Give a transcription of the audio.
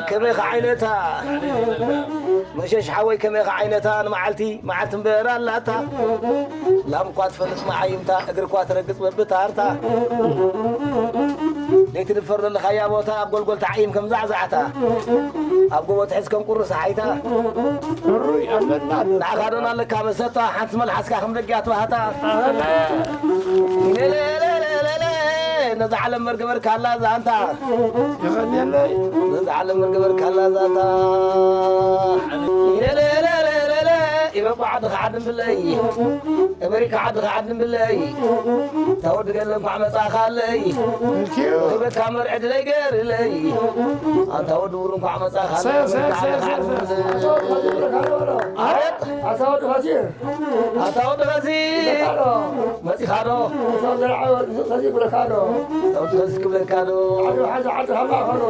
ከመይ ከዓይነታ መሸሽ ሓወይ፣ ከመይ ከዓይነታ ንመዓልቲ መዓልቲ እምበር ኣላታ። ላም እኳ ትፈልጥ መዓይምታ፣ እግሪ እኳ ትረግጽ በብታርታ። ለይቲ ድፈር ዘለኻያ ቦታ ኣብ ጎልጎል ተዓይም ከም ዛዕዛዕታ፣ ኣብ ጎቦ ትሕዝ ከም ቁሪ ሰሓይታ። ሕሩይ ኣመና። ንዓኻ ዶን ኣለካ መሰታ፣ ሓንቲ መልሓስካ ከም ደጊያ ትባህታ። ኢለለለለለለ፣ ነዛ ዓለም መርገበርካላ ዛንታ። የቐንየለይ። ነዛ ዓለም መርገበርካላ ዛንታ። ኢለለለለለለ፣ ኢሮጳ ዓዲ ከዓዲ ብለይ፣ ኣሜሪካ ዓዲ ከዓዲ ብለይ። ታወዲ ገለ እንኳዕ መጻኻለይ። ክበካ መርዒ ድለይ ገርለይ። ኣንታ ወዲ ውር እንኳዕ መጻኻለይ። ሰ-፣ ሰ-፣ ሰ-፣ ሰ-፣ ኣሜሪካ ዓዲ ከዓዲ ብለይ። ኣታ ወዲ ፋሲል። ኣታ ወዲ ፋሲል። መጺኻ ዶ? ኣታ ወዲ ፋሲል ክብለካ ዶ? ኣታ ወዲ ፋሲል ክብለካ ዶ? ዓዲ ሓዚ ዓዲ ሃባ ኸዶ።